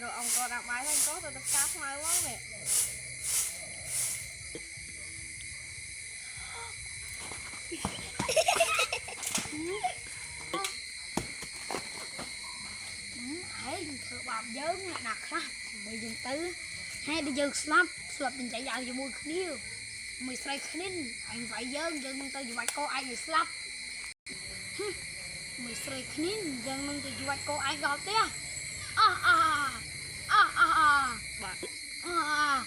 រកអង្គដាក់បាយហើយអង្គទៅទៅផ្កាខ្មៅមកនេះ ឯងធ្វើបាបយើងអ្នកណាខ្លះមើលយើងទៅហេតុដែលយើងស្លាប់ស្លាប់ចិញ្ចៃយ៉ាវជាមួយគ្នាមួយស្រីគ្នាឯងវាយយើងយើងនឹងទៅច្បាច់កឯងឲ្យស្លាប់ហឹមមួយស្រីគ្នាយើងនឹងទៅច្បាច់កឯងដល់ផ្ទះអះអះអះអះអះ បាទ អះ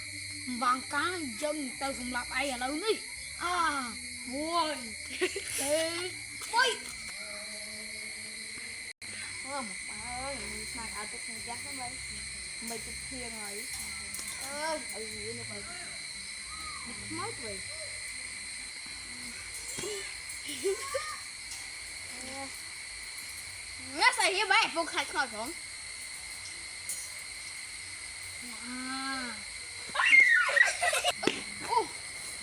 វងកាយើងទៅសម្លាប់ឯងឥឡូវនេះអះមួយពីរបី អើមកអើយស្មានឲ្យទឹកក្នុងយ៉ាស់ហ្នឹងមិនមិនជិតធៀងហើយអើយអីវានេះបើនេះខ្មោចវិញណាស្អីបែពុកខាច់ខ្មោចផង អា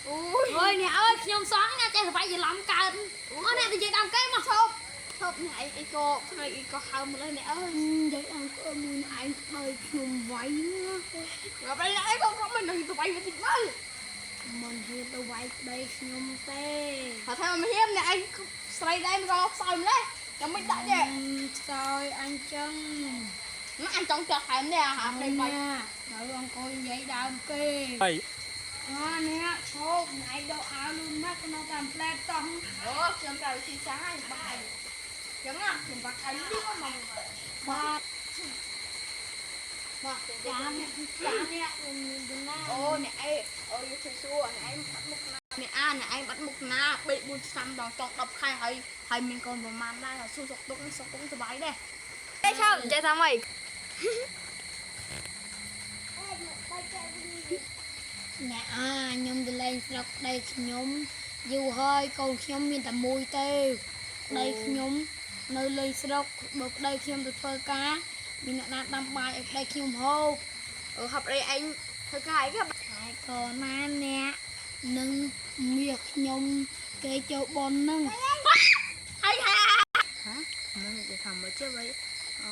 អូយ អើយអ្នកអើយខ្ញុំសងណាចេះស្វាយច្រឡំកើតអូអ្នកនិយាយដើមគេមក ឈប់ឈប់នេះឯងអីក៏ស្រីអីក៏ហើមលើនេះអើយ និយាយដើមគេមានឯងស្ដីខ្ញុំវាយណា ងាប់អីក៏ក៏មិននឹងទៅវាយវាតិចមើល មិនហ៊ានទៅវាយប្តីខ្ញុំទេ ថាថាមិនហ៊ានអ្នកឯងស្រីដែរមិនរកខ្សោយម្លេះចាំមិនដាក់ទេ ខ្សោយអញចឹង អញចង់ចាក់ហែមនេះអា អ ព្រៃបាយ ញណាទៅអង្គុយនិយាយដើមគេ បី អានេះឈោកឯងដកអាវលូនមកក្នុងតាមផ្លែតោះ អូខ្ញុំត្រូវស៊ីសាហើយបាយចឹងណាខ្ញុំបាក់អីនេះមក បាទ មក ចាអ្នកចាអ្នកមានដំណា អូអ្នកឯងអូយជួយសួរអ្នកឯងបាត់មុខណាអ្នកអាអ្នកឯងបាត់មុខណា3 4ឆ្នាំដល់ចង់10ខែហើយហើយមានកូនប្រមាណដែរសួរសុកទុកសុកទុកសុបាយដែរ ទេឈប់ចេះថាម៉េច អ្នកអាខ្ញុំទៅលេងស្រុកប្តីខ្ញុំយូរហើយកូនខ្ញុំមានតែមួយទេប្តីខ្ញុំនៅលេងស្រុកបើប្តីខ្ញុំទៅធ្វើការមានអ្នកណាដាំបាយឲ្យប្តីខ្ញុំហូប អឺហប់អីឯងធ្វើការអីគេ ហើយកូនណាអ្នកនឹងមាសខ្ញុំគេចូលបននឹង ហើយហា ហាមិននិយាយថាម៉េចទេវិញអឺ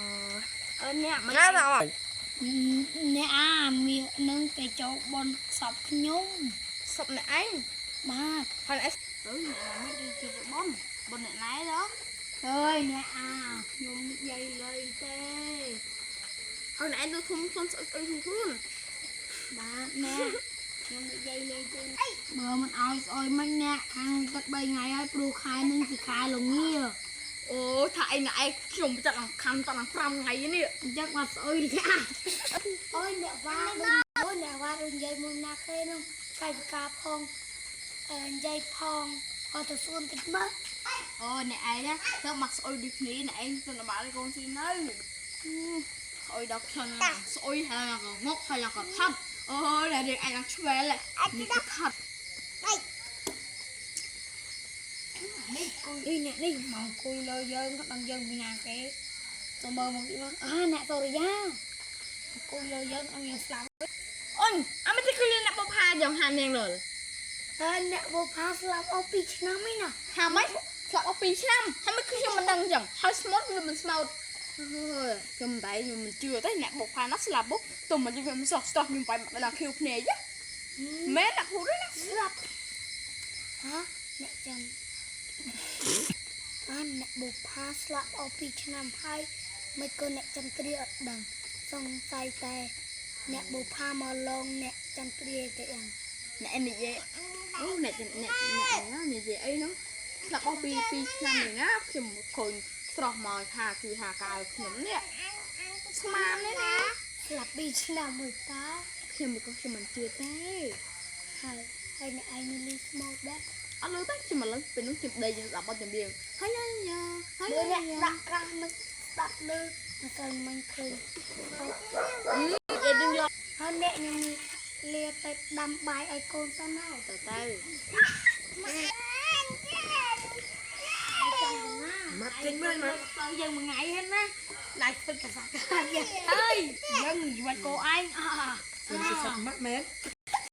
អឺអ្នកមិន ណាថាម៉េច អ្នកអាមាសនឹងគេចូលបនសពខ្ញុំ សុបអ្នកឯង បាទ ហើយអ្នកអឺអ្នកមិនគេទៅបំបំអ្នកណែដល់ អើយអ្នកអាខ្ញុំនិយាយលេងទេ ហើយអ្នកឯងទៅធំខ្លួនស្អុយស្អុយខ្លួន បាទអ្នកខ្ញុំនិយាយលេងទេបើមិនឲ្យស្អុយមិនអ្នកខាងទឹក3ថ្ងៃហើយព្រោះខែនឹងជាខែលងា អូថាឯងអ្នកឯងខ្ញុំចាក់ខំតាំង5ថ្ងៃនេះ អញ្ចឹងបាត់ស្អុយទេអាអូយអ្នកវ៉ាដូចអូយអ្នកវ៉ាដូចនិយាយមុនណាគេនោះកាយវិការផងអឺនិយាយផងអត់ទៅសួនតិចមើល អូអ្នកឯងណាទៅមកស្អុយដូចគ្នាអ្នកឯងទៅបាក់កូនស៊ីនៅស្អុយដល់ខ្ញុំស្អុយហើយក៏ងុកហើយក៏ថត់អូតែរៀងឯងឡើងឆ្វែលនេះក៏ថត់ នេះគួយនេះអ្នកនេះមកអង្គុយលើយើងក៏ដឹងយើងពីណាគេទៅមើលមកទីមកអាអ្នកសូរិយាអង្គុយលើយើងឲ្យយើងស្លាប់ អូនអត់មិនទេគឺអ្នកបុផាយ៉ាងហាននាងលើ ហើយអ្នកបុផាស្លាប់អស់2ឆ្នាំឯណា ហាម៉េចស្លាប់អស់2ឆ្នាំហើយមិនគឺខ្ញុំមិនដឹងអញ្ចឹងហើយស្មូតវាមិនស្មូតខ្ញុំមិនដែរខ្ញុំមិនជឿទេអ្នកបុផាណាស្លាប់បុទុំមកខ្ញុំសោះស្ទោះខ្ញុំបាយមកដល់ខៀវភ្នែកមែនអ្នកពូទេណា ស្លាប់ហ៎អ្នកចាំអាអ្នកបុផាស្លាប់អស់2ឆ្នាំហើយមិនក៏អ្នកចន្ទ្រាអត់ដឹងសង្ស័យតែអ្នកបុផាមកលងអ្នកចន្ទ្រាទៅយ៉ាង អ្នកនិយាយអូអ្នកអ្នកអ្នកនិយាយអីហ្នឹងស្លាប់អស់ពី2ឆ្នាំនេះណាខ្ញុំឃើញស្រស់មកថាគឺថាកាយខ្ញុំនេះស្មាននេះណា ស្លាប់2ឆ្នាំមួយតា ខ្ញុំក៏ខ្ញុំមិនជឿទេ ហើយហើយអ្នកឯងនៅលឺស្មូតដែរ អត់លឺទេខ្ញុំមិនលឺពេលនោះខ្ញុំដេកស្ដាប់បទចម្រៀងហើយយ៉ាហើយ មើលអ្នកដាក់ក្រាស់មិនស្ដាប់លឺមិនទៅមិនឃើញ និយាយនឹងយក ហើយអ្នកខ្ញុំលាទៅដាំបាយឲ្យកូនសិនហើយ ទៅទៅ ម៉ាត់ចេញមើលម៉ាត់ ទៅយើងមួយថ្ងៃហ្នឹងណាឡាយទឹកកសាកាយើងហើយយើងយួនកោឯងអ សិនសិនម៉ាត់មែន